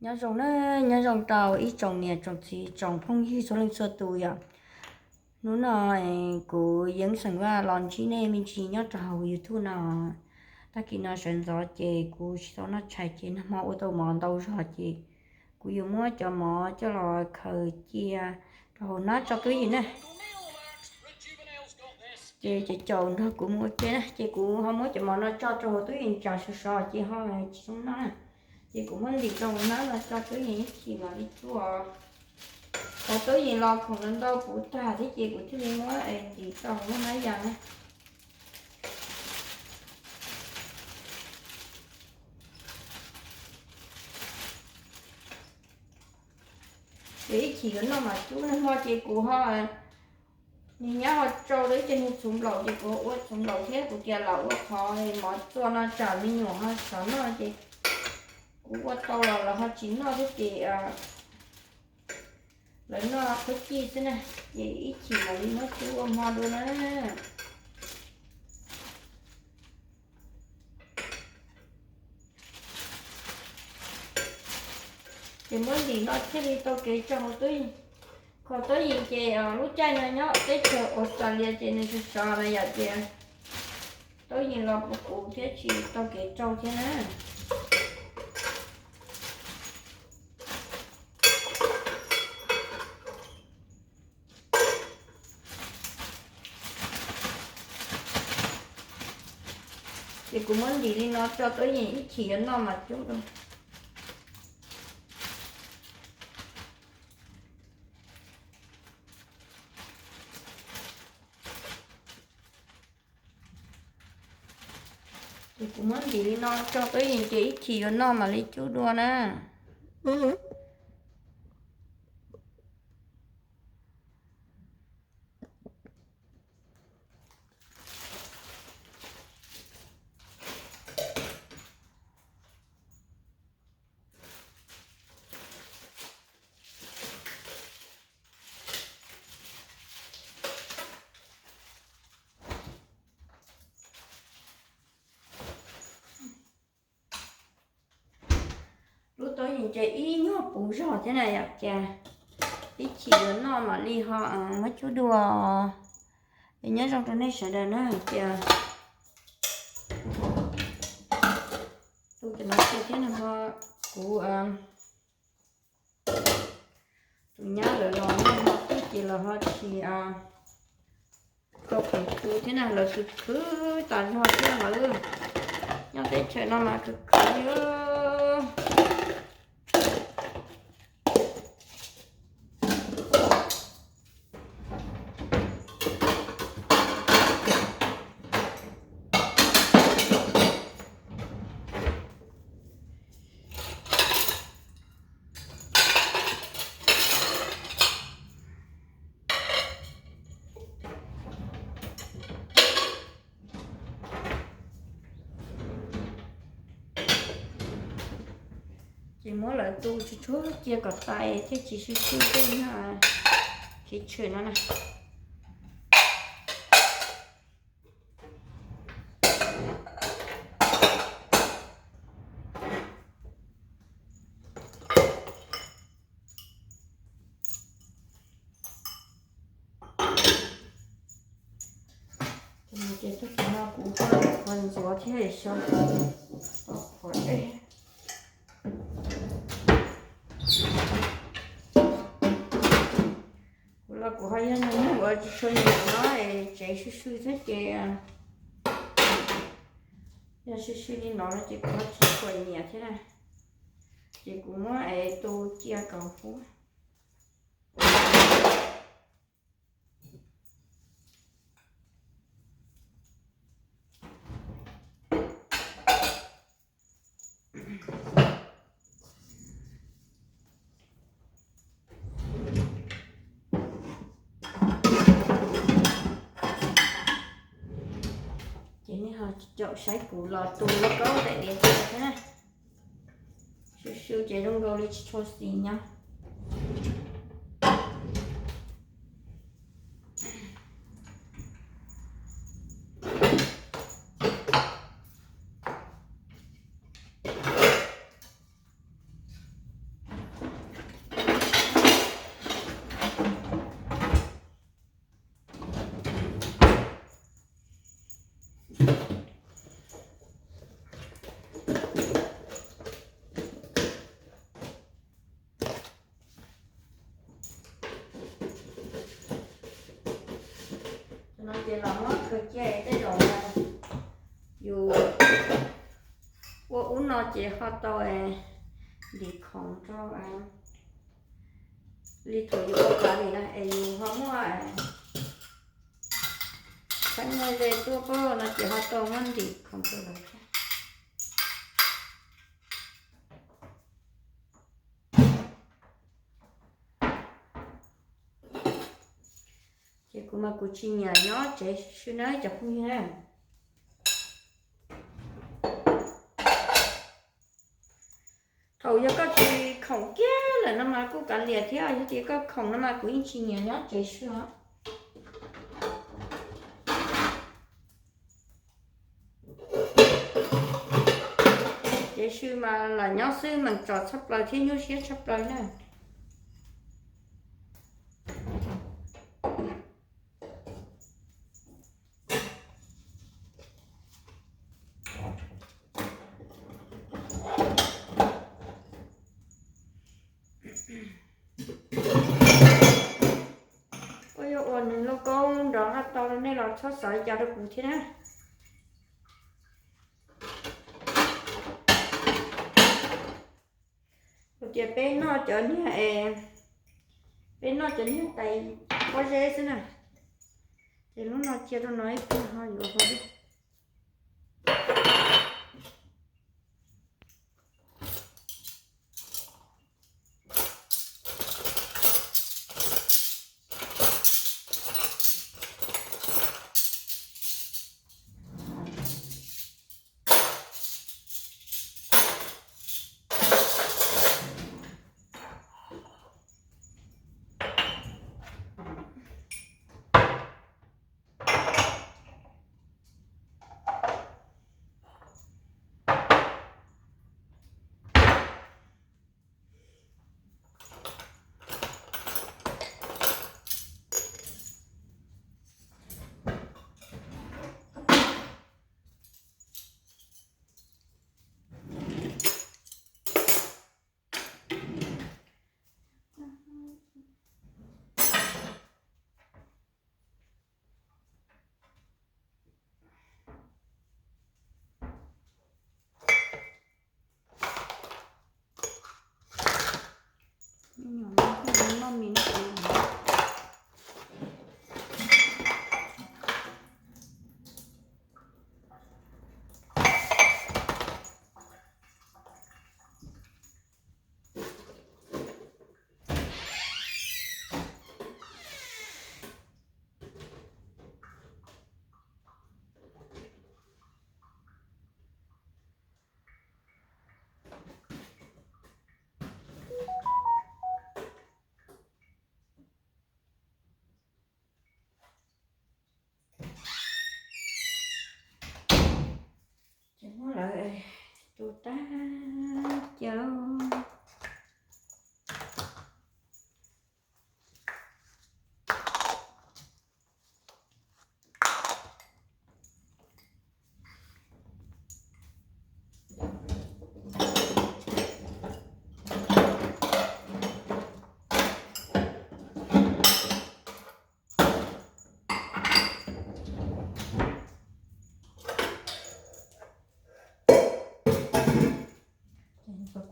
Nyob zoo na, nyob zoo rau ib tsoom niam tsoom txiv tsoom phooj ywg txhua leej txhua tus yom. Hnub no kuv Yeeb xeem Vaj los ntsib nej me ntsis nyob rau hauv YouTube no. Tag kis no sawv ntxov ces kuv tsis tau noj tshais ces nag hmo ua tau mov ntau zog ces kuv yuav muab cov mov coj los khaws cia rau hauv hnab tso twj ywm na. Ces cov caum nrog kuv mus ua ke na, ces kuv ho muab cov mov no tso rau hauv twj ywm tsam sov sov ces ho tsis zoo noj na. Ces kuv muab ntim rau hauv hnab no tso twj ywm ib chim mam li cub. Hauv twj ywm los khoom ntau ntau puv tag thiab ces kuv thiaj li muab ntim rau hauv lub hnab yas na. Ces ib chim yuav noj mas cub, nag hmo ces kuv ho niag nyab ho tsau tau ib co niag txhuv nplaum ces kuv ua txhuv nplaum thiab kuv tias lam ua qhov mov txua no tsam me nyuam ho xav noj ces kuv ua tau los lawv ho tsis noj thiab ces lawv noj qhuav cij xwb na. Ces ib chim mam li muab cub ua hmo dua na. Ces muab ntim no thiaj li tau kev tso hauv twj ywm. Kho twj ywm ces lub caij no nyob teb chaws Australia ces nws sov sov na yom, ces twj ywm los puv puv thiab tsis tau kev tsau thiab na. Ces kuv muab ntim li no tso twj ywm ib chim yuav noj mas cub dua. Ces kuv muab ntim li no tso twj ywm ces ib chim yuav noj mam li cub dua na. Lub twj ywm ces ib nyuag puv zog thiab na yom, ces ib chim yuav noj mam li ho muab cub dua. Es nyob zoo rau nej sawv daws na, ces tu cov no cia thiab no ho kuv tus nyab lawv los noj hmo twg ces lawv ho tsis tau khoom tu thiab na, lawv khwv khwv tas zog thiab lawm. Nyob teb chaws no mas khwv khwv li. Ces muab lawv tu tsuag tsuag cia kom tas thiaj tsis swj swj tej nyuag kev tshwm no na. Ces tag kis no kuv ho ntxuav thiab xyov tau qhov dej. Kuv los kuv ho yog neeg ua tsis tshua nyiam no es tsev swj swj thiab ces yog swj swj li no no ces kuv ho tsis tshua nyiam thiab na. Ces kuv muab es tu cia kom huv. Ces nej ho caum saib kuv los tu lauj kaub daim diav thiab na. Swj swj ces zoo nkaus li tsis tshua xis nyob. Ces los muab khaws cia tej zaum yus ua ub no ces ho tau ntim khoom rau li thaum yus ua kav li na es yus ho muaj txheeb muaj ze tuaj pab no ces ho tau muab ntim khoom rau lawv thiab. Ces kuv mas kuv tsis nyiam nyob tsev xwb na cov phooj ywg na. Thaum yog koj tsis khoom kiag lawm no mas kuj kav liam thiab, yog tias koj khoom no mas kuv yeej tsis nyiam nyob tsev xwb os. Tsev xwb mas lam nyob xwb mas txom tshaj plaws thiab nyuaj siab tshaj plaws na. Kuj yuav ua nws lauj kaub nrov qab tau nej los txhob xav li cas rau kuv thiab na. Kuv tias peb noj cov niag es, peb noj cov niag tais pob zeb xwb na, ces lub no cia rau no ib pliag ho yuav hauv. Ces muab lawv tu tag cia lawm.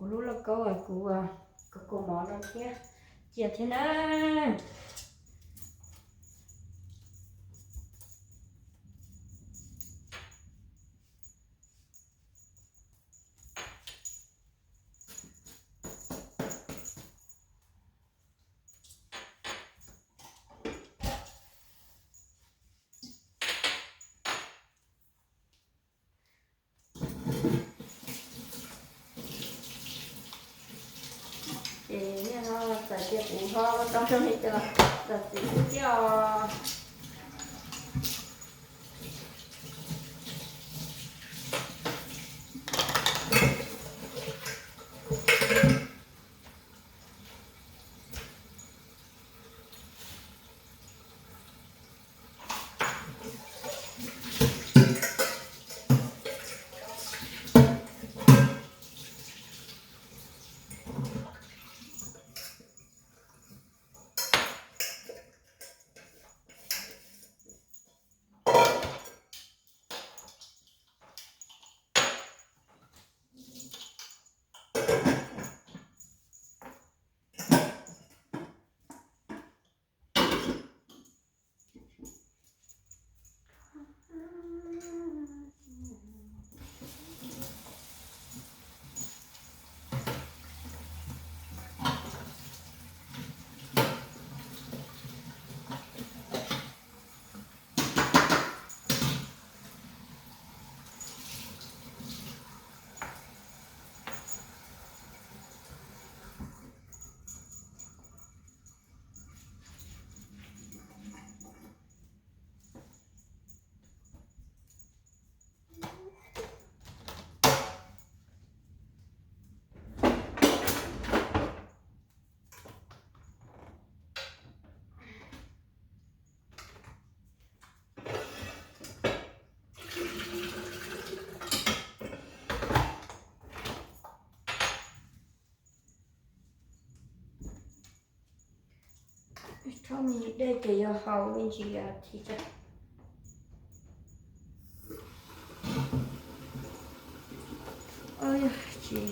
Kuv lub lauj kaub kuv kaus mov no thiab cia thiab na. Ces niaj no txawm tias kuv ho ua tau zoo li cas los txim thiab os. Rhaub me ntsis dej ces yog haus me ntsis thiv tsa. Tsis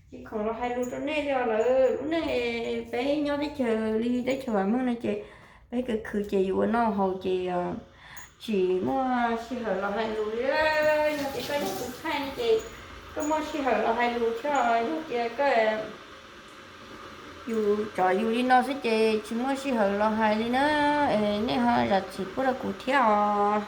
Tsis khoom los hais lus rau nej li os lawm. Lub neej peb nyob teb chaws li teb chaws vam meej no ces peb khwv khwv ces yus ua noj haus ces tsis muaj sij hawm los hais lus li. Yog tias koj yog tus thaij no ces koj muaj sij hawm los hais lus thiab, yog tias koj yus tso yus li no xwb ces tsis muaj sij hawm los hais li na. Es nej ho zam txim pub rau kuv thiab os.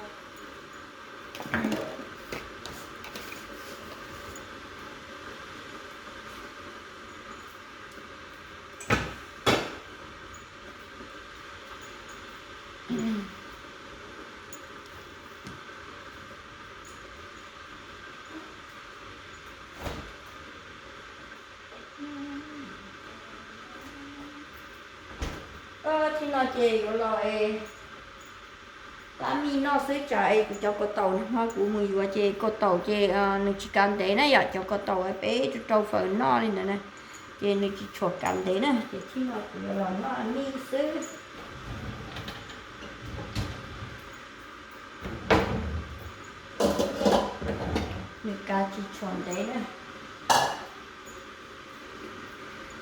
Tib no ces yuav los es tab mij noj xwb tsam es kuv cov kaus taum no kuv mus yuav ces kaus taum ces nws tsis kav ntev na yom. Cov kaus taum peb rau rau fawm noj li ntawd na, ces nws tsis tshua kav ntev na, ces tib no kuv yuav los noj mij xwb. Nws kav tsis tshua ntev na,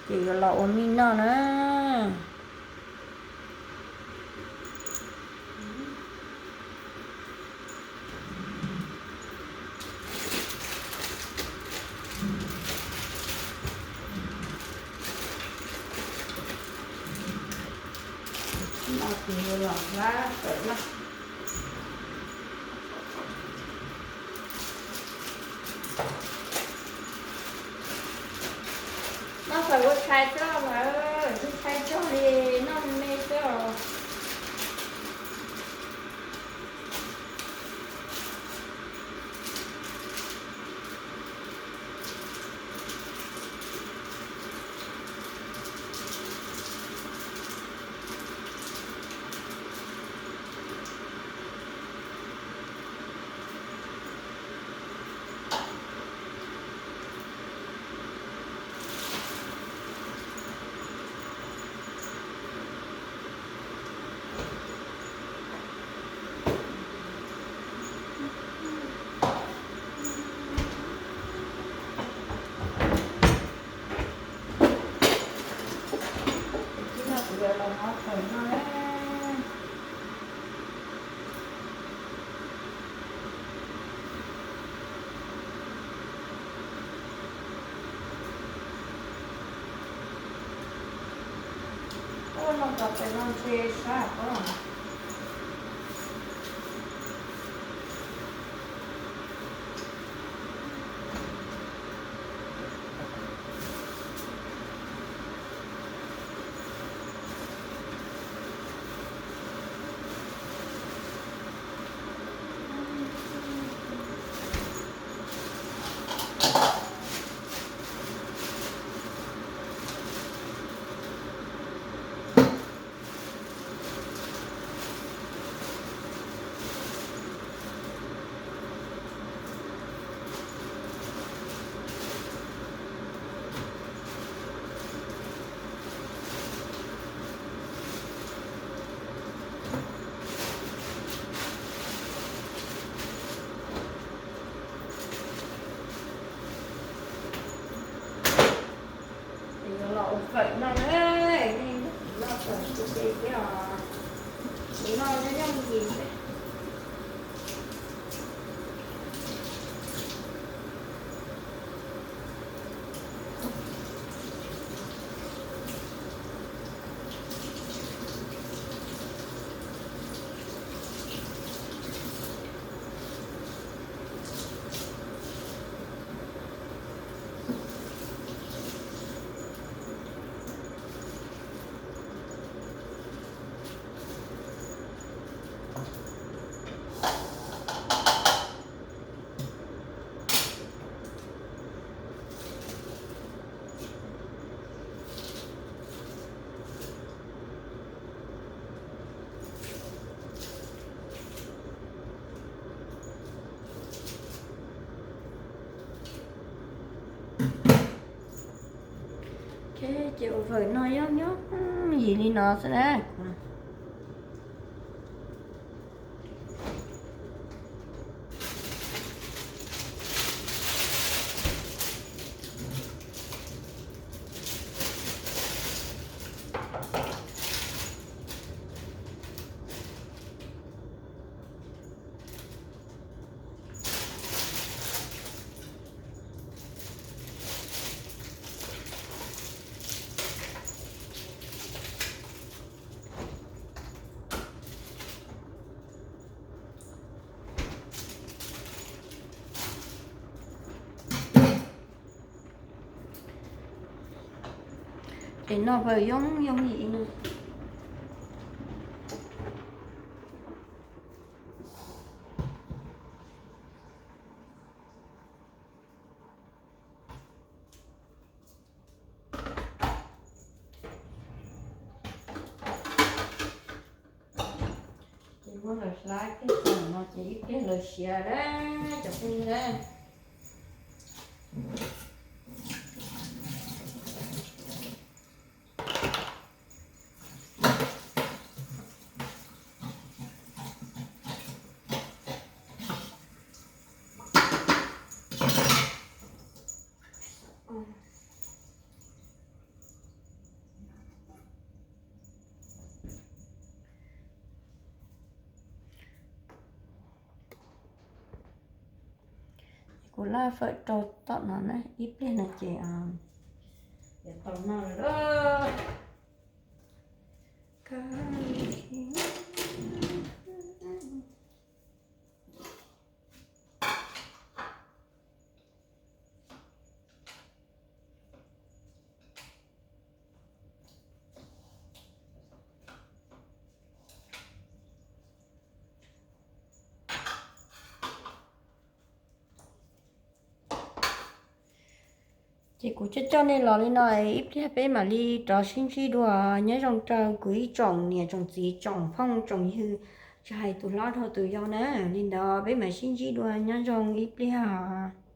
ces yuav los ua mij noj na. Tib no ces yuav los hlab fawm na. Noj fawm ua tshais xwb lawm, ntshai tshais tshaj li, noj me xwb os. Tib no kuv yuav los noj fawm no. Ua no kom pem no ntshe sab os. Yuav los ua fawm no na, nej noj fawm kuv ces thiab os, kuv noj nyob nyob ntsis xwb. Ces ua fawm no yooj yooj yim li no xwb na. Ces noj fawm yooj yooj yim no. Ces muab lawv hlab kiag no ces ib pliag lawv siav lawm cov phooj ywg. Kuv laj fawm rau tom no na, ib pliag no ces yuav tau noj lawm. Ces kuv coj coj nej los li no, ib pliag peb mam li rov sib ntsib dua. Nyob zoo rau kuv ib tsoom niam tsoom txiv tsoom phooj tsoom ywg, tsis hais tus hlob dhau tus yau na. Li ntawd peb mam sib ntsib dua, nyob zoo ib pliag os.